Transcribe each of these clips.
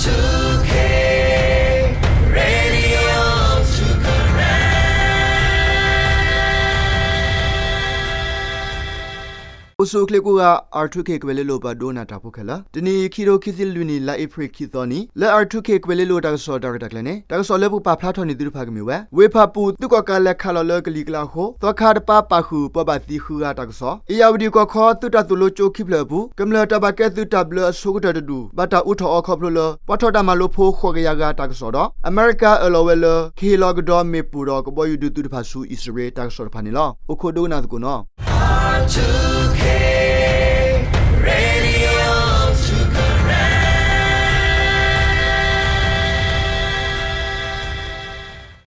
two K Radio two K အိၣ်ဆူၣ်အိၣ်ချ့ကိးဂၤ R two K ကွဲၤလ့လိၤပှၤဒိကနၣ်တၢ်ဖိခဲလၢာ်, တနံၤအံၤ ခံထိခံဆံလွံၢ်နံၣ် လါအ့ဖြ့ၣ်ခံသီနံၤ လၢ R two K ကွဲၤလ့လိၤတၢ်ကစီၣ်တၢ်ရဲၣ်တၢ်ကျဲၤန့ၣ် တၢ်ကစီၣ်လၢပကပာ်ဖျါထီၣ်န့ၢ်သုတဖၣ်ကမ့ၢ်ဝဲ ဝ့ၢ်ဖၣ်ပူၣ် သုးကီၣ်ကးလဲၤခးလီၤလၢကလံၤကျါအဃိ သီခါတပၢ်ပာ်ဃုာ် ပှၤဘၣ်သံဃုဂၤတၢ်ကစီၣ်, အ့ၣ်ယၣ်ဝတံၣ်ကီၢ်ခီ သုးတၢ်သိၣ်လိကၠိခံဖျၢၣ်အပူၤ ကမျၢၢ်တၢ်ဘၣ်ကဲသုးတၢ်ဘျၢအဆိကတၢၢ်တဒူၣ် ဘၣ်တၢ်အူထီၣ်အီခီဖျိလၢ ပှၤထီၣ်တၢ်မၤလိဖိဃိးကယၤဂၤတၢ်ကစီၣ်ဒီး အမဲရကၤအၢၣ်လီၤဝဲလၢ ကဟ့ၣ်လီၤကဒီးမ့ၣ်ပိၢ်ဒီးကဘီယူၤဒုးသုးတဖၣ်ဆူအံၣ်စရ့လးတၢ်ကစီၣ်တဖၣ်န့ၣ်လီၤ. အိၣ်ခိးဒိကနၣ်သကိးနီၤ.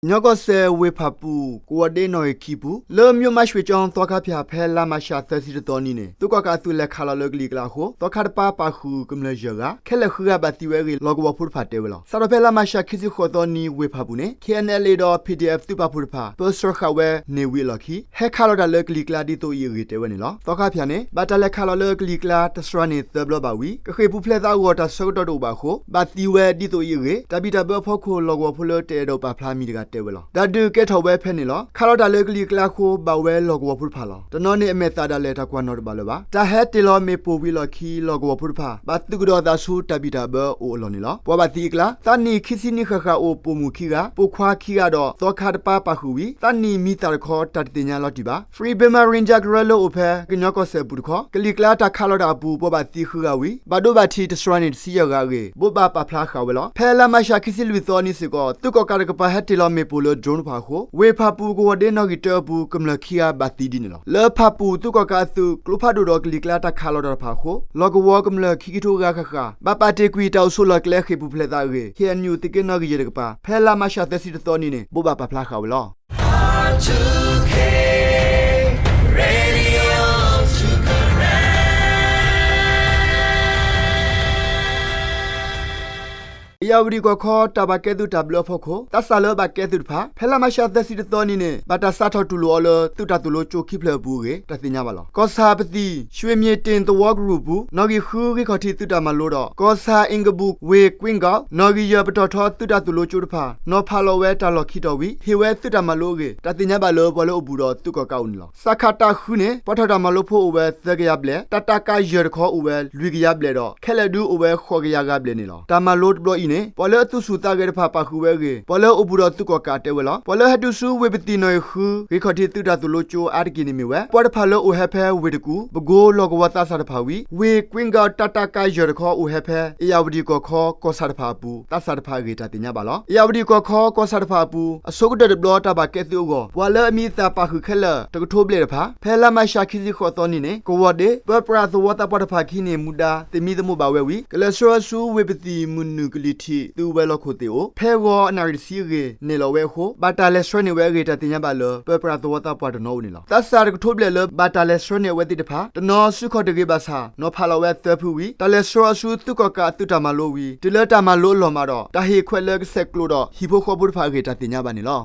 ကညီကီၢ်စဲၣ်ဝ့ၢ်ဖၣ်ပူၣ် ကဝီၤဒ့နီၣ်ဂံၢ်ခံပူၤ လၢ မြို့မရွှေကျောင်း သီခါဖၠၣ် ဖဲလါမးရှးသၢဆံတသီနံၤန့ၣ် သုးကီၣ်ကးအသုးလဲၤခးလီၤလၢကလံၤကျါအဃိ သီခါတပၢ်ပာ်ဃုာ်ကမျၢၢ်ယဲၢ်ဂၤ ခဲလၢာ်ဃုဂၤဘၣ်သံဝဲအဂ့ၢ် လီၢ်ကဝီၤဖိတဖၣ်တဲဝဲလီၤ. စးထီၣ်ဖဲလါမးရှးခံဆံဃိးသီနံၤ ဝ့ၢ်ဖၣ်ပူၣ်န့ၣ် K N L A ဒီး P D F သုးပာ်ဖှိၣ်တဖၣ် ပၢဆှၢဃာ်ဝဲန့ၢ်ဝံၤအလီၢ်ခံ ဟဲခးလီၤတၢ်လၢကလံၤကျါဒ်သိးအံၤအဂ့ၢ်တဲဝဲန့ၣ်လီၤ. သီခါဖၠၣ်န့ၣ် ဘၣ်တၢ်လဲၤခးလီၤလၢကလံၤကျါ တစှၤန့ၢ်သၢဘျီဘၣ်ဝံၤ ကဃ့ၢ်ပူၤဖျဲးသးအဂီၢ် တၢ်ဆၢကတီၢ်တအိၣ်ဘၣ်အဃိ ဘၣ်သံဝဲဒ်သိးအံၤအဂ့ၢ် တၢ်ဘံၣ်တၢ်ဘၢအဖီခိၣ် လီၢ်ကဝီၤဖိလၢတအဲၣ်ဒိးပာ်ဖျါမံၤတဂၤတဲဝဲလီၤ. တၢ်ဒုးကဲထီၣ်ဝဲဖဲန့ၣ်လီၤ. ခးလီၤတၢ်လၢကလံၤကျါအဃိ ဘၣ်ဝဲလီၢ်ကဝီၤဖိတဖၣ်လီၤ. တနီၤန့ၣ်အမဲာ်သၣ်ဒၣ်လဲာ် တၢ်ကွၢ်နီၣ်တဘၣ်လၢၤဘၣ်. တၢ်ဟဲတ့ၢ်လီၤမ့ၣ်ပိၢ်ဝံၤအလီၢ်ခံ လီၢ်ကဝီၤဖိတဖၣ် ဘၣ်သုးကဒီးအသးဆူတၢ်ဘံၣ်တၢ်ဘၢအအိၣ်အလီၢ်န့ၣ်လီၤ. ပှၤဘၣ်သံအကျါ သးနံၣ်ခံဆံနံၣ်ဃၣ်ဃၣ်အိၣ်ပိာ်မုၣ်ခံဂၤ, ပိာ်ခွါခံဂၤဒီး သီခါတပၢ်ပာ်ဃုာ်ဝံၤ သးနံၣ်မံသၣ်တခီ တၢ်တသ့ၣ်ညါလီၤတံၢ်ဘၣ်. Free Burma Ranger ကရၢလၢအိၣ်ဖဲ ကညီကီၢ်စဲၣ်အပူၤတခီ ကလံၤကျါတၢ်ခးလီၤတၢ်အပူၤ ပှၤဘၣ်သံဃုဂၤဝံၤ ဘၣ်ဒိဘၣ်ထံးတစှၤန့ၢ်တဆံယဲၢ်ဂၤအဂ့ၢ် ဘိးဘၣ်ပာ်ဖျါဃာ်ဝဲလီၤ. ဖဲလါမးရှးခံဆံလွံၢ်သီနံၤစ့ၢ်ကီး သုးကီၣ်ကးတကပၤဟဲတ့ၢ်လီၤမ့ၣ်ပိၢ်လၢ drone တဖၣ်အဃိ ဝ့ၢ်ဖၣ်ပူၣ်ကဝီၤဒ့နီၣ်ဂံၢ်တၢအပူၤ ကမျၢၢ်ခံဂၤဘၣ်သံဒ်န့ၣ်လီၤ. လၢဖၣ်ပူၣ်သုးကီၣ်ကးအသုး ကျိဖးဒိၣ်ဒီးကလံၤကျါတၢ်ခးလီၤတၢ်တဖၣ်အဃိ လီၢ်ကဝီၤကမျၢၢ်ခံကထိဂၤဃၣ်ဃၣ် ဘၣ်ပာ်တ့ၢ်ကွံာ်တၢ်အိၣ်ဆိးလီၢ်ကျဲဃ့ၢ်ပူၤဖျဲးသးအဂ့ၢ် K N U သုးက့နီၣ်ဂံၢ်ယဲၢ်တကပၤ ဖဲလါမးရှးသၢဆံတသီနံၤန့ၣ် ဘိးဘၣ်ပာ်ဖျါဃာ်ဝဲလီၤ. အ့ၣ်ယၣ်ဝတံၣ်ကီၢ်ခီ တၢ်ဘၣ်ကဲသုးတၢ်ဘျၢအဖီခိၣ် သးစၢ်လၢဘၣ်ကဲသုးတဖၣ် ဖဲလါမးရှးသၢဆံတသီနံၤန့ၣ် ဘၣ်တၢ်စးထီၣ်တူၢ်လိာ်အီၤလၢ သုးတၢ်သိၣ်လိကၠိခံဖျၢၣ်အပူၤအဂ့ၢ် တၢ်သ့ၣ်ညါဘၣ်လီၤ. ကီၢ်ဆၣ်ပသံၣ် ရွှေမြေတင်သဝီကရူၢ်အပူၤ နီၣ်ဂံၢ်ဃု ဂ့ၢ်ခီၣ်ထံးသုးတၢ်မၤလိဒီး ကီၢ်ဆၣ်အ့ၣ်ကဘူၣ် ဝ့ၢ်ကွ့ၣ်ကီၣ် နီၣ်ဂံၢ်ယဲၢ်ပတီၢ်ထီ သုးတၢ်သိၣ်လိကၠိတဖၣ် နီၤဖးလီၤဝဲတၢ်လီၢ်ခံတီၢ်ဝံၤ ဟ့ၣ်ဝဲသုးတၢ်မၤလိအဂ့ၢ် တၢ်သ့ၣ်ညါဘၣ်လၢ ပှၤလၢအိၣ်ဘူးဒီးသုးကီၣ်ကးအအိၣ်န့ၣ်လီၤ. စးခးတၢ်ဃုန့ၣ် ပှၤထီၣ်တၢ်မၤလိဖိအိၣ်ဝဲသၢကယၤဘျဲၣ်, တၢ်တၢ်ကးယဲၢ်တခီအိၣ်ဝဲလွံၢ်ကယၤဘျဲၣ်ဒီး ခဲလၢာ်ဒုးအိၣ်ဝဲဃိးကယၤဂၤဘျဲၣ်န့ၣ်လီၤ. တၢ်မၤလိတဘျီအံၤန့ၣ် ပှၤလၢအသူၣ်ဆူၣ်သးဂဲၤတဖၣ်ပာ်ဃုာ်ဝဲအဂ့ၢ် ပှၤလၢအိၣ်ဘူးဒီးသုးကီၣ်ကးတဲဝဲလီၤ. ပှၤလၢဟဲတုၤဆူဝ့ၢ်ပသံၣ်နီၣ်ဂံၢ်ဃု ဂ့ၢ်ခီၣ်ထံးသုးတၢ်သိၣ်လိကၠိအါတက့ၢ်န့ၣ်မ့ၢ်ဝဲ ပှၤတဖၣ်လၢအိၣ်ဟဲဖဲဝ့ၢ်တကူၣ်, ပကိလီၢ်ကဝီၤသးစၢ်တဖၣ်ဝံၤ ဝ့ၢ်ကွ့ၣ်ကီၣ် တၢ်တၢ်ကးယဲၢ်တခီအိၣ်ဟဲဖဲ အ့ၣ်ယၣ်ဝတံၣ်ကီၢ်ခီ ကီၢ်ဆၣ်တဖၣ်အပူၤ သးစၢ်တဖၣ်အဂ့ၢ် တၢ်သ့ၣ်ညါဘၣ်လီၤ. အ့ၣ်ယၣ်ဝတံၣ်ကီၢ်ခီ ကီၢ်ဆၣ်တဖၣ်အပူၤ အဆိကတၢၢ်တဘျီတၢ်ဘၣ်ကဲသုးအဂီၢ် ပှၤလၢအမံၤအသၣ်ပာ်ဃုာ်ခဲလၢာ် တကထိဘျဲၣ်တဖၣ် ဖဲလါမးရှးခံဆံဃိးသီနံၤန့ၣ် ကဝီၤဒ့ ပၢပြးသဝီသးပှၢ်တဖၣ်ခံန့ၣ် မူဒါသမံသမိးဘၣ်ဝဲဝံၤ ကလဲၤဆှၢအီၤဆူဝ့ၢ်ပသံၣ်မုၢ်နုာ်ကလံၤထံး သုးဝဲၤလီၢ်ခိၣ်သ့ၣ်အိၣ် ဖဲဂီၤအနၣ်ရံၣ်တဆံအဂ့ၢ် နဲၣ်လီၤဝဲအဃိ ဘၣ်တၢ်လဲၤဆှၢန့ၢ်ဝဲအဂ့ၢ် တၢ်သ့ၣ်ညါဘၣ်လၢ ပၢပြးသဝီသးပှၢ်တနီၤအိၣ်န့ၣ်လီၤ. သးစၢ်တကထိဘျဲၣ်လၢဘၣ်တၢ်လဲၤဆှၢန့ၢ်အဝဲသ့ၣ်တဖၣ် တနီၤစုခီၣ်တဂ့ၤဘၣ်ဆၣ် နီၤဖးလီၤဝဲသၢဖုဝံၤ တၢ်လဲၤဆှၢအီၤဆူသုးကီၣ်ကးအသုးတၢ်မၤလိဝံၤ တုၤလၢတၢ်မၤလိအလီၢ်မးဒီး တၢ်ဟ့ၣ်ခွဲးလၢကဆဲးကျိးဒီးဟံၣ်ဖိဃီဖိတဖၣ်အဂ့ၢ် တၢ်သ့ၣ်ညါဘၣ်န့ၣ်လီၤ.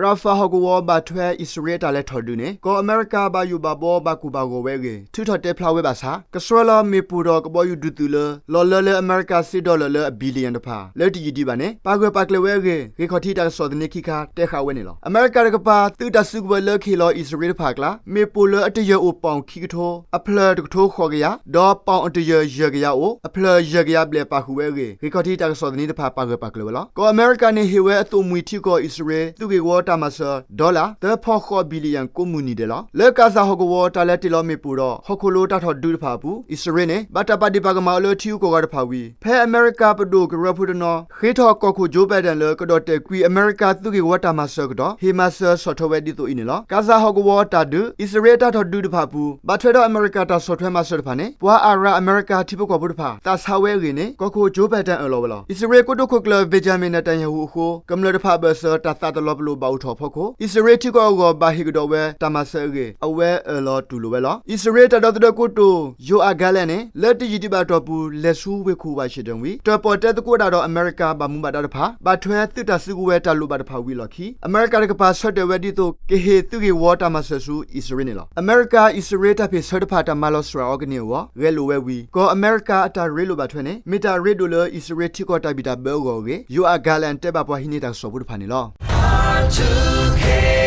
ရၤဖးဟီၣ်ကဝီၤဘၣ်ထွဲအံၣ်စရ့လးအတၢ်လဲၤထီၣ်ဒုးန့ၣ် ကီၢ်အမဲရကၤဘၣ်ယိၣ်ဘၣ်ဘီဘၣ်ကိၢ်ဘၣ်ဂီၤဝဲအဂ့ၢ် ထုးထီၣ်တဲဖျါဝဲဘၣ်ဆၣ် ကဆှၢလီၤမ့ၣ်ပိၢ်ဒီးကဘီယူၤဒုးသုးလၢ လီၢ်လၢလၢအမဲရကၤစ့ဒီလၢအ billion တဖၣ် လၢတယံာ်ဒံးဘၣ်န့ၣ် ပာ်ဂၢၢ်ပာ်ကျၢၤဝဲအဂ့ၢ် ဂ့ၢ်ခီၣ်ထံးတၢ်ကစီၣ်သန့ခံခါတဲဃာ်ဝဲန့ၣ်လီၤ. အမဲရကၤတကပၤ သုးတၢ်စုကဝဲၤလၢကဟ့ၣ်လီၤအံၣ်စရ့လးတဖၣ်အကျါ မ့ၣ်ပိၢ်လၢအတယၢၢ်အိၣ်ပီၣ်ခံကထိ အဖျၢၣ်တကထိဃိးကယၤ ဒီးပီၣ်အတယၢၢ်ယဲၢ်ကယၤအိၣ် အဖျၢၣ်ယဲၢ်ကယၤဘျဲၣ်ပာ်ဃုာ်ဝဲအဂ့ၢ် ဂ့ၢ်ခီၣ်ထံးတၢ်ကစီၣ်သန့တဖၣ် ပာ်ဂၢၢ်ပာ်ကျၢၤဝဲလီၤ. ကီၢ်အမဲရကၤန့ၣ် ဟ့ၣ်ဝဲအသိၣ်မှံၤထံကီၢ်အံၣ်စရ့လး သုးဂ့ၢ်ဝီတၢ်မၤစၢၤ dollar သၢဖီဃိး billion ကိးမုၢ်နံၤဒဲးလီၤ. လၢကၤစၣ်ဟီၣ်ကဝီၤ တၢ်လဲၤတ့ၢ်လီၤမ့ၣ်ပိၢ်ဒီး ဟီၣ်ခိၣ်လိၤတၢ်ထီၣ်ဒုးတဖၣ်အပူၤ အံၣ်စရ့လးန့ၣ် ဘၣ်တၢ်ပာ်ဒ့ၣ်ပာ်ကမၣ်အီၤလၢထံဂုၤကီၢ်ဂၤတဖၣ်ဝံၤ ဖဲအမဲရကၤပဒိၣ်ကရၢဖိတနီၤ ဃ့ထီၣ်ကီၢ်ခိၣ် Joe Biden လၢကဒီၣ်တဲာ်ကွံာ်အမဲရကၤသုးဂ့ၢ်ဝီတၢ်မၤစၢၤကဒီး ဟ့ၣ်မၤစၢၤဆီၣ်ထွဲဝဲဒ်သိးအံၤန့ၣ်လီၤ. ကၤစၣ်ဟီၣ်ကဝီၤတၢ်ဒုး အံၣ်စရ့လးအတၢ်ထီၣ်ဒုးတဖၣ်အပူၤ ဘၣ်ထွဲဒီးအမဲရကၤတၢ်ဆီၣ်ထွဲမၤစၢၤတဖၣ်န့ၣ် ပှၤအၣ်ရၣ်အမဲရကၤထံဖိကီၢ်ဖိတဖၣ် သးဆါဝဲအဂ့ၢ်န့ၣ် ကီၢ်ခိၣ် Joe Biden အၢၣ်လီၤဝဲလီၤ. အံၣ်စရ့လးကိတိာ်ခိၣ်ကျၢၢ် Benjamin Netanyahu အဃိ ကမျၢၢ်တဖၣ်အဘၢၣ်စၢၤ တၢ်သးတလီၤပလိာ်ဘၣ် ထီၣ်အဖီခိၣ် အံၣ်စရ့လးထံကီၢ်အဂီၢ် ဘၣ်ဟ့ၣ်ကဒီးဝဲတၢ်မၤစၢၤအဂ့ၢ် အဝဲအၢၣ်လီၤတူၢ်လိာ်ဝဲလီၤ. အံၣ်စရ့လးတၢ်ဒီသဒၢကိတိာ် ယိၤအး ကၤလၣ်န့ၣ် လၢတယံာ်ဒံးဘၣ်အတီၢ်ပူၤ လဲၤဆူဝ့ၢ်ခိၣ် Washington ဝံၤ တၢၣ်ပီၣ်တဲသကိးတၢ်ဒီးအမဲရကၤ ဘၣ်မူဘၣ်ဒါတဖၣ် ဘၣ်ထွဲသုးတၢ်စုကဝဲၤတၢ်လိၣ်ဘၣ်တဖၣ်ဝံၤအလီၢ်ခံ အမဲရကၤတကပၤ ဆၢတဲာ်ဝဲဒ်သိး ကဟ့ၣ်သုးဂ့ၢ်ဝီတၢ်မၤစၢၤဆူ အံၣ်စရ့လးန့ၣ်လီၤ. အမဲရကၤ အံၣ်စရ့လးတၢ်ဖ့ၣ်ဆၢတဖၣ် တၢ်မၤလီၤစှၤအီၤကန့ၢ်အဂီၢ် ဂဲၤလိာ်ဝဲဝံၤ ကီၢ်အမဲရကၤအတၢ်ရ့လိာ်ဘၣ်ထွဲန့ၣ် မ့ၢ်တၢ်ရ့ဒိၣ်လၢ အံၣ်စရ့လးထံကီၢ်တၢ်ဘံၣ်တၢ်ဘၢအဂီၢ်အဂ့ၢ် ယိၤအး ကၤလၣ် တဲဘၣ်ပှၤဟံးန့ၢ်တၢ်ကစီၣ်ဖိတဖၣ်န့ၣ်လီၤ.